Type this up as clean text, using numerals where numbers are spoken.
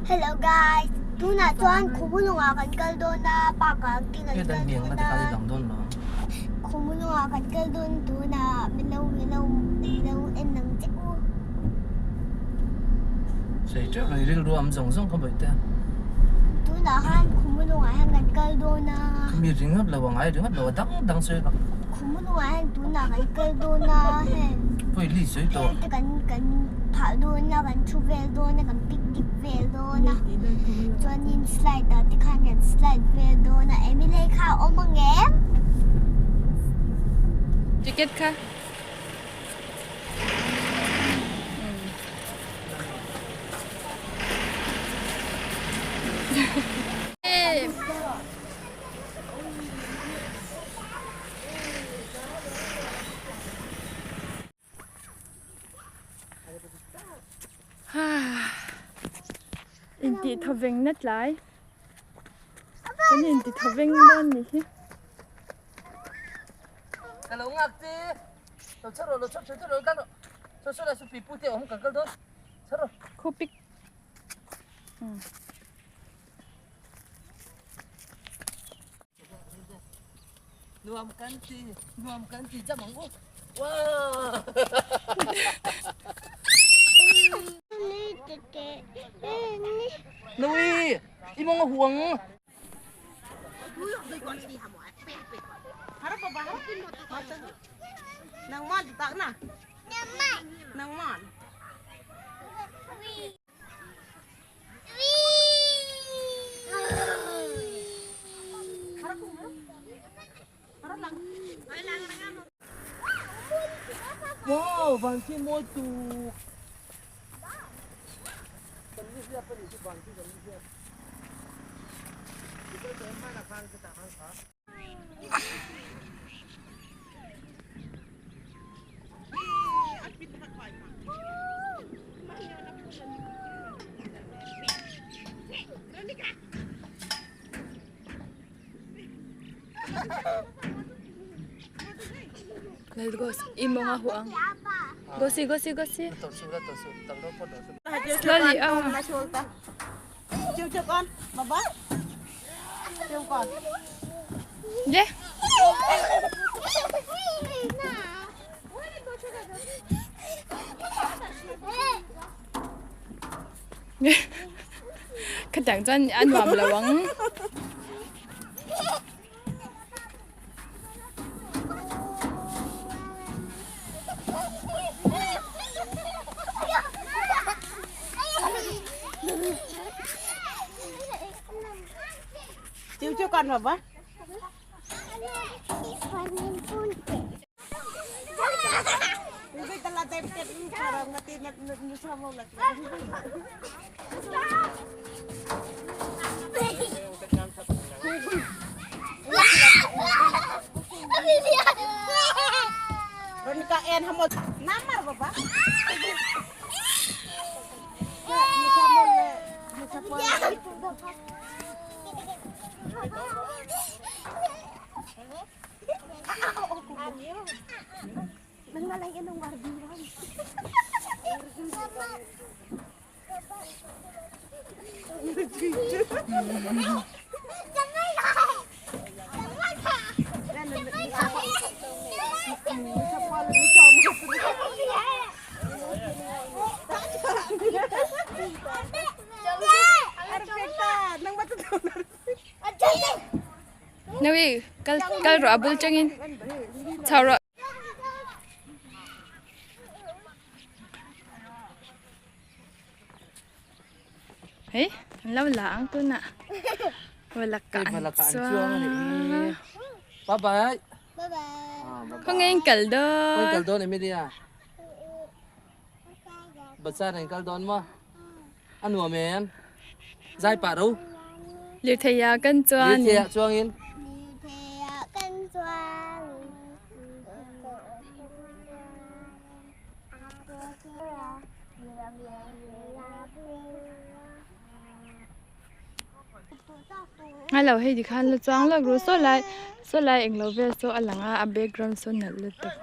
Hello guys, tunah chuan Khumulungah kan kal dawn a, park ah te kan kal dawn a, Khumulungah kan kal dawn tunah min lo min lo min lo en ang che u. Sei teuh lo i rilru am zawng zawng kha bawihte. Tunah khan Khumulungah hian kan kal dawn a. Mi ringawt lo a ngai ringawt lo a dang dang sawi lo. Khumulungah hian tunah kan kal dawn a heng. Pawi li sawi tawh. Heng te kan kan phah dawn a kan thu vel dawn a kan picnic vel dawn a chuanin slide ah te khan kan slide vel dawn a Emily kha a awm ang em? Ticket kha. Intih thawveng na tlai kan inti thawveng dawn ni hi. Ka lo nghak che lo chho rawh lo chho chho rawh kal rawh chho chho la supi pu te awm kan kal dawn chho rawh. Khupik. Nuam kan ti nuam kan ti jam ang u wow. Nui i mong a huang. Wow, van khi mawi tuk. Kan ni hiap ani chu van khi kan ni hiap. Let's go. I mong a huang. Go see, go see, go see. Slowly. Ah. Chưa chưa con, bà bác. Chưa con. Yeah. Khatiang chuan a nuam lo ang. Chiu chưa con vào bác. Nawi kal kal rawh a bul tangin chho rawh. Hei an lo la ang tunah Valak ah an chuang. Bye bye. Bye bye. Khawnge in kal dawn. Khawnge in kal dawn Emilia. Bazar in kal dawn maw? A nuam em? Zai pah ro. Lirthei ah kan chuan. Lirthei ah chuangin. Lirthei ah kan chuang. Ngai lo hei tikhan la chuang lawk ru saw lai saw lai englo vel saw a lang a a background saw nalh lutuk.